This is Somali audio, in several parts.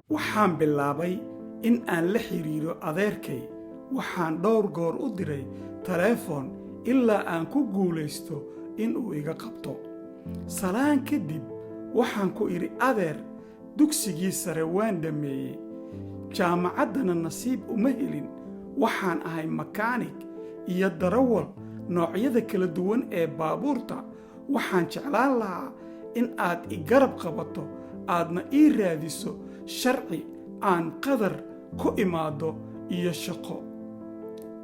Waxaan bilaabay in aan la xidhiiro adeerkay. Waxaan dhowr goor u diray taleefon ilaa aan ku guulaysto in uu iga qabto. Salaan kadib waxaan ku idhi, "Adeer, dugsigii sare waan dhammeeyey, jaamacaddana nasiib uma helin. Waxaan ahay makaanig iyo darawal noocyada kala duwan ee baabuurta. Waxaan jeclaan lahaa in aad i garab qabato, aadna ii raadiso sharci aan Qadar ku imaado iyo shaqo."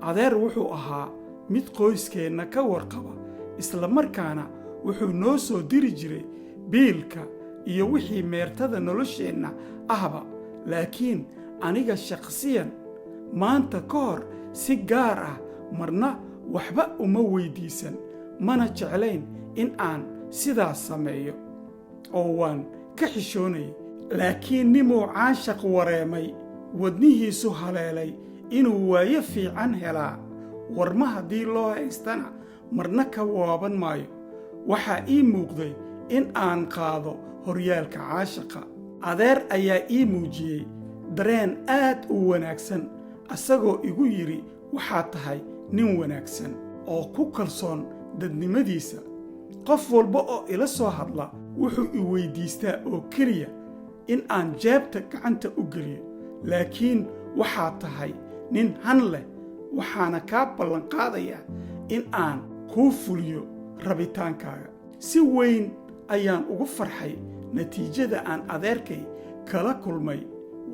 Adeer wuxuu ahaa mid qoyskeenna ka warqaba, isla markaana wuxuu noo soo diri jiray biilka iyo wixii meertada nolosheenna ahba, laakiin aniga shakhsiyan maanta ka hor si gaar ah marna waxba uma weydiisan, mana jeclayn in aan sidaas sameeyo oo waan ka xishoonayay. Laakiin nimuu caashaq wareemay, wadnihiisu haleelay inuu waayo fiican helaa, warma haddii loo haystana marna ka waaban maayo. Waxaa ii muuqday in aan qaado horyaalka caashaqa. Adeer ayaa ii muujiyey dareen aad u wanaagsan, asagoo igu yidhi, "Waxaad tahay nin wanaagsan oo ku kalsoon dadnimadiisa. Qof walba oo ila soo hadla wuxuu i weyddiistaa oo keliya in aan jeebta gacanta u geliyo, laakiin waxaad tahay nin han leh, waxaana kaa ballanqaadayaa in aan kuu fuliyo rabitaankaaga." Si weyn ayaan ugu farxay natiijada aan adeerkay kala kulmay,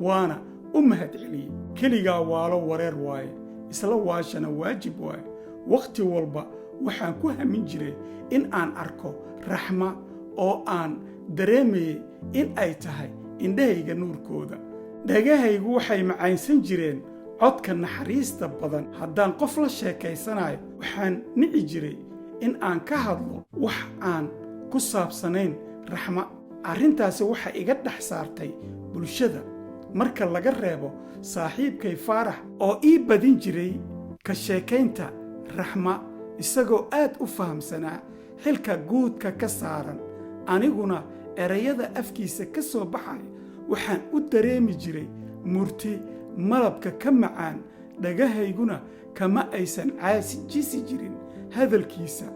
waana u mahadceliyey. Keligaa waalo wareer waaye, isla waashana waajib waaye. Wakhti walba waxaan ku hamin jiray in aan arko Raxma oo aan dareemayay in ay tahay indhahayga nuurkooda. Dhagahaygu waxay macaynsan jireen codka naxariista badan. Haddaan qof la sheekaysanayo, waxaan nici jiray in aan ka hadlo wax aan ku saabsanayn Raxma. Arrintaasi waxay iga dhex saartay bulshada, marka laga reebo saaxiibkay Faarax oo ii badin jiray ka sheekaynta Raxma, isagoo aad u fahamsanaa xilka guudka ka saaran. Aniguna erayada afkiisa ka soo baxaya waxaan u dareemi jiray murti malabka ka macaan, dhagahayguna kama aysan caajisi jirin hadalkiisa.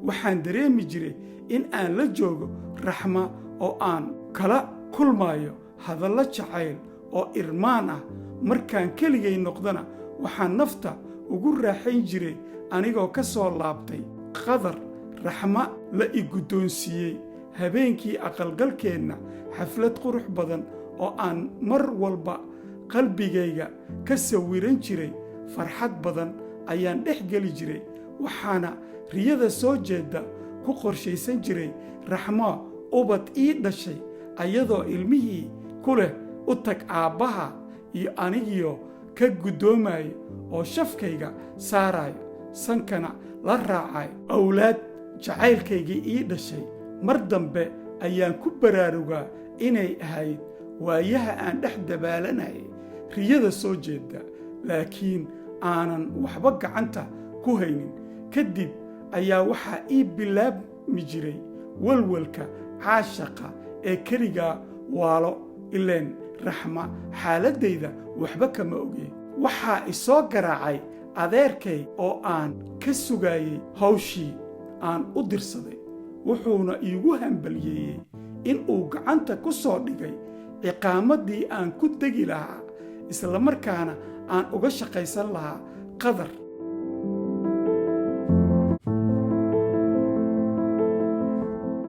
Waxaan dareemi jiray in aan la joogo Raxma oo aan kala kulmayo hadallo jacayl oo irmaan ah. Markaan keligay noqdana, waxaan nafta ugu raaxayn jiray anigoo ka soo laabtay Qadar, Raxma la i guddoonsiiyey habeenkii aqalgalkeenna xaflad qurux badan oo aan mar walba qalbigayga ka sawiran jiray. Farxad badan ayaan dhex geli jiray, waxaana riyada soo jeedda ku qorshaysan jiray Raxmo ubad ii dhashay, ayadoo ilmihii ku leh, "U tag aabbaha," iyo anigiyo ka guddoomayo oo shafkayga saarayo, sankana la raacayo awlaad jacaylkaygii ii dhashay. Mar dambe ayaan ku baraarugaa inay ahayd waayaha aan dhex dabaalanayay riyada soo jeedda, laakiin aanan waxba gacanta ku haynin. Kadib ayaa waxaa ii bilaabmi jiray walwalka caashaqa ee keligaa waalo, ileen Raxma xaaladdayda waxba kama ogeen. Waxaa i soo garaacay adeerkay oo aan ka sugaayey hawshii aan u dirsaday, wuxuuna iigu hambalyeeyey in uu gacanta ku soo dhigay ciqaamadii aan ku degi lahaa, islamarkaana aan uga shaqaysan lahaa Qadar.